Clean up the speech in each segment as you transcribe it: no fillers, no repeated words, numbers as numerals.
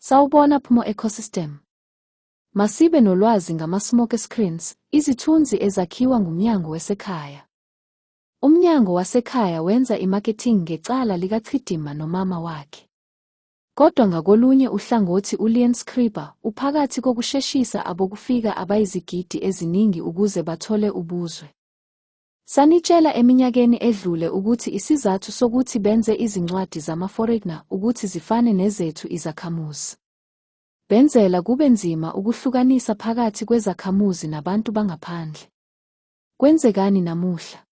Sawubona Pmo Ecosystem. Masibe nolwazi ngama-smoke screens, izithunzi ezakhiwa nguMnyango Wesekhaya. Umnyango wasekhaya wenza imarketing ngecala likaChidimma nomama wakhe. Kodwa ngakolunye uhlangothi uLeon Schreiber uphakathi kokusheshisa abokufika abayizigidi eziningi ukuze bathole ubuzwe. Sanitshela eminyakeni edlule ukuthi isizathu sokuthi benze izincwadi zama-foreigner ukuthi zifane nezethu izakhamuzi. Benzela kube nzima ukuhlukanisa phakathi kwezakhamuzi nabantu bangaphandle. Kwenzekani namuhla?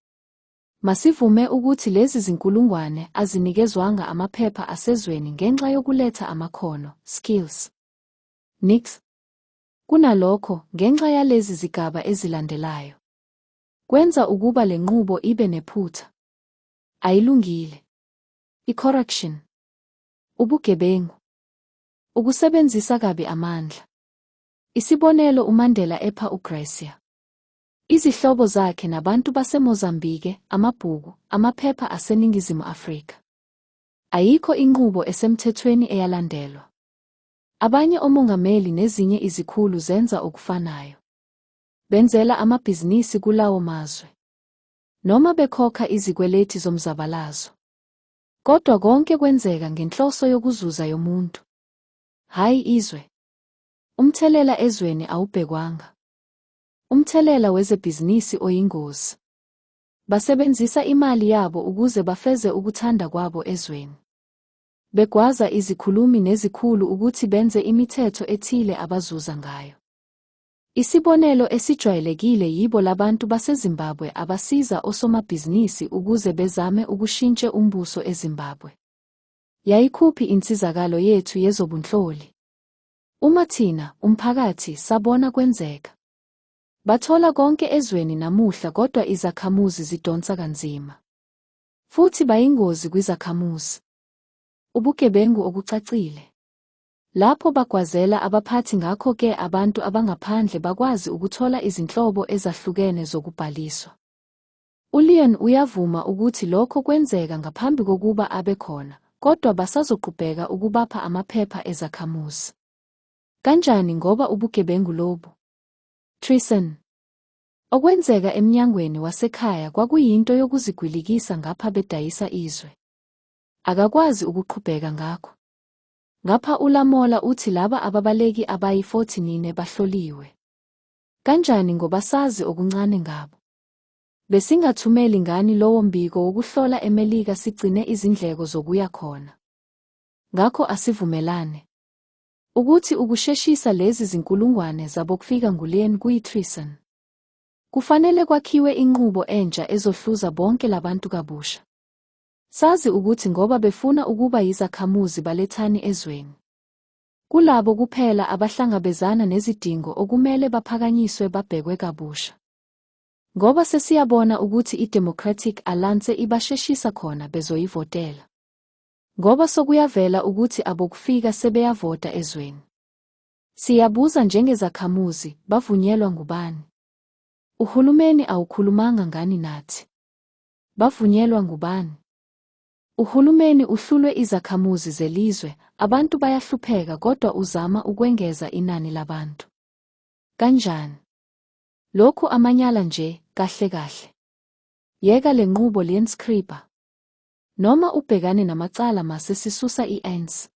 Masivume ukuthi lezi zinkulungwane azinikezwanga amaphepha asezweni ngenxa yokuletha amakhono, skills. Nix. Kunalokho, ngenxa yalezi zigaba ezilandelayo. Kwenza ukuba le nqubo ibe nephutha. Ayilungile. I-corruption. Ubugebengu. Ukusebenzisa kabi amandla. Isibonelo uMandela epha uGracia. Izihlobo zakhe nabantu baseMozambike, amabhuku, amaphepha aseNingizimu Afrika. Ayikho inqubo esemthethweni eyalandelwa. Abanye omongameli nezinye izikhulu zenza okufanayo. Benzela amabhizinisi kulawo mazwe. Noma bekhokha izikweleti zomzabalazo. Kodwa konke kwenzeka ngenhloso yokuzuza yomuntu. Hhayi izwe. Umthelela ezweni awubhekwanga. Umthelela wezebhizinisi oyingozi. Basebenzisa imali yabo ukuze bafeze ukuthanda kwabo ezweni. Begwaza izikhulumi nezikhulu ukuthi benze imithetho ethile abazuza ngayo. Isibonelo esijwayelekile yibo labantu baseZimbabwe abasiza osomabhizinisi ukuze bezame ukushintshe umbuso eZimbabwe. Yayikhuphi insizakalo yethu yezobunhloli? Uma thina, umphakathi, sabona kwenzeka. Bathola konke ezweni namuhla kodwa izakhamuzi zidonsa kanzima. Futhi bayingozi kwizakhamuzi. Ubugebengu obucacile. Lapho bagwazela abaphathi ngakho ke abantu abangaphandle bakwazi ukuthola izinhlobo ezahlukene zokubhaliswa. ULeon uyavuma ukuthi lokho kwenzeka ngaphambi kokuba abe khona, kodwa basazoqhubheka ukubapha amaphepha ezakhamuzi. Kanjani ngoba ubugebengu lobu? Treason. Okwenzeka emnyangweni wasekhaya kwakuyinto yokuzigwilikisa ngapha bedayisa izwe. Akakwazi ukuqhubheka ngakho. Ngapha uLamola uthi laba ababaleki abayi-49 bahloliwe. Kanjani ngoba sazi okuncane ngabo. Besingathumeli ngani lowo mbiko wokuhlola eMelika sigcine izindleko zokuya khona. Ngakho asivumelane. Ukuthi ukusheshisa lezi zinkulungwane zabokufika nguLeon kuyi-treason. Kufanele kwakhiwe inqubo entsha ezohluza bonke labantu kabusha. Sazi ukuthi ngoba befuna ukuba yizakhamuzi balethani ezweni. Kulabo kuphela abahlangabezana nezidingo okumele baphakanyiswe babhekwe kabusha. Ngoba sesiyabona ukuthi iDemocratic Alliance ibasheshisa khona bezoyivotela. Ngoba sokuyavela ukuthi abokufika sebeyavota ezweni. Siyabuza njengezakhamuzi, bavunyelwa ngubani? Uhulumeni awukhulumanga ngani nathi? Bavunyelwa ngubani? Uhulumeni uhlulwe izakhamuzi zelizwe, abantu bayahlupheka kodwa uzama ukwengeza inani labantu. Kanjani? Lokhu amanyala nje, kahle kahle. Yeka le nqubo Leon Schreiber. Noma ubhekane namacala mase sisusa i-ANC.